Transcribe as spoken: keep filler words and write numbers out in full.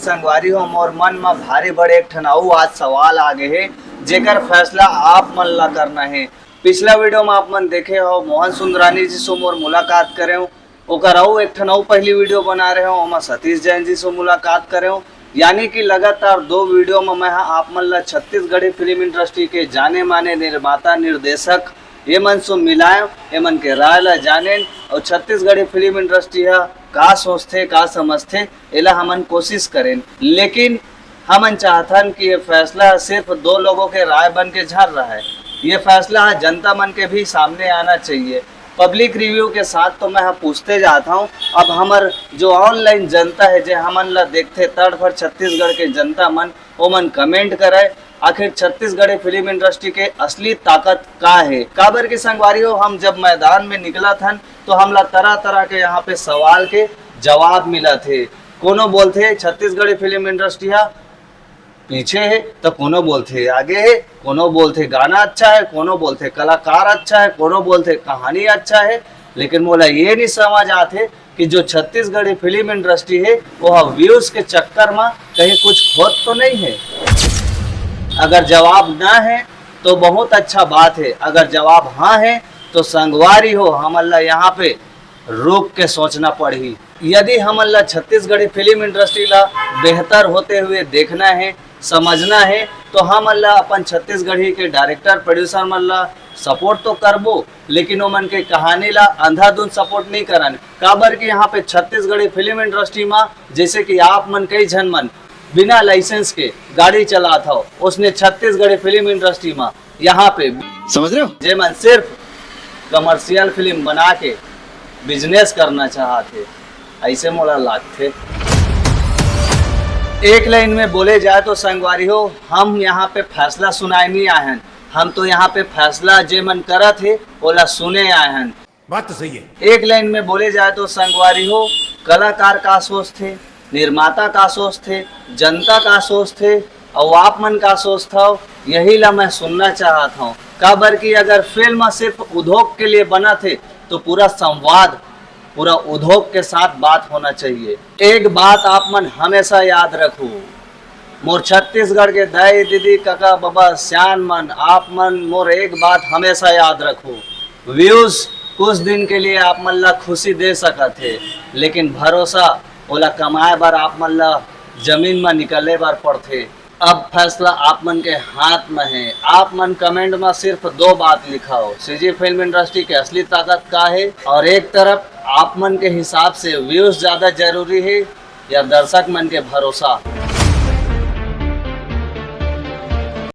संगवारी हो, मोर मन म भारी बड़े एक ठन अउ आज सवाल आ गे हे, जेकर फैसला आप मन ला करना हे। पिछला वीडियो म आप मन देखे हो, मोहन सुंदरानी जी से मोर मुलाकात करे हूँ, ओकर अउ एक ठन अउ पहली वीडियो बना रहे हो, ओमा सतीश जैन जी से मुलाकात करे हूँ। यानी कि लगातार दो वीडियो म मैं ह आप मन ला छत्तीसगढ़ी फिल्म इंडस्ट्री के जाने माने निर्माता, निर्देशक, ये मन से मिलाएं, ये मन के राय ला जानेन और छत्तीसगढ़ी फिल्म इंडस्ट्री ह का सोचथे, का समझथे, एला हमन कोशिश करेन। लेकिन हमन चाहथन कि ये फैसला सिर्फ दो लोगों के राय बन के झर रहा है। ये फैसला ह जनता मन के भी सामने आना चाहिए। पब्लिक रिव्यू के साथ तो मैं ह पूछते जात हूँ, अब हमर जो ऑनलाइन जनता है, जे हमन ला देखथे, तड़ भर छत्तीसगढ़ के जनता मन, ओमन कमेंट करे, आखिर छत्तीसगढ़ी फिल्म इंडस्ट्री के असली ताकत का है? काबर के संगवारी हो, हम जब मैदान में निकलत हन, तो हमला तरह तरह के यहाँ पे सवाल के जवाब मिलत हे। कोनो बोलथे छत्तीसगढ़ी फिल्म इंडस्ट्री ह पीछे हे, तो कोनो बोलथे आगे हे, कोनो बोलथे गाना अच्छा है, कोनो बोलथे कलाकार अच्छा है, कोनो बोलथे कहानी अच्छा है। लेकिन मोला ये नहीं समझ आथे कि जो छत्तीसगढ़ी फिल्म इंडस्ट्री है, वो ह व्यूज के चक्कर में कहीं कुछ खोत तो नहीं है। अगर जवाब ना है तो बहुत अच्छा बात है, अगर जवाब हाँ है तो संगवारी हो, हमन ला यहाँ पे रुक के सोचना पड़ही। यदि हमन ला छत्तीसगढ़ी फिल्म इंडस्ट्री ला बेहतर होते हुए देखना है, समझना है, तो हमन ला अपन छत्तीसगढ़ी के डायरेक्टर, प्रोड्यूसर मन ला सपोर्ट तो करबो, लेकिन ओमन के कहानी ला अंधाधुंध सपोर्ट नहीं करन। काबर कि यहाँ पे छत्तीसगढ़ी फिल्म इंडस्ट्री मा, जैसे कि आप मन, कई झन मन बिना लाइसेंस के गाड़ी चलात हव, उसने छत्तीसगढ़ी फिल्म इंडस्ट्री मा यहाँ पे समझ रहे हो? जे मन सिर्फ कमर्शियल फिल्म बना के बिजनेस करना चाहत हे, ऐसे मोला लागथे। एक लाइन में बोले जाए तो संगवारी हो, हम यहाँ पे फैसला सुनाए नहीं आए हन, हम तो यहाँ पे फैसला जे मन करत हे, ओला सुने आए हन। बात तो सही है। एक लाइन में बोले जाए तो संगवारी हो, कलाकार का सोचथे, निर्माता का सोचथे, जनता का सोचथे, अउ आप मन का सोचथव, यही ला मैं सुनना चाहत हूँ। काबर कि अगर फिल्म सिर्फ उद्योग के लिए बनत हे, तो पूरा संवाद पूरा उद्योग के साथ बात होना चाहिए। एक बात आप मन हमेशा याद रखू, मोर छत्तीसगढ़ के दाई, दीदी, कका, बबा, सियान मन, आप मन मोर एक बात हमेशा याद रखू, व्यूज कुछ दिन के लिए आप मन ला खुशी दे सकत हे, लेकिन भरोसा ओला कमाए बर आप मन ला जमीन म निकले बर पड़थे। अब फैसला आप मन के हाथ में है। आप मन कमेंट में सिर्फ दो बात लिखाओ, सीजी फिल्म इंडस्ट्री के असली ताकत का है, और एक तरफ आप मन के हिसाब से व्यूज ज्यादा जरूरी है या दर्शक मन के भरोसा।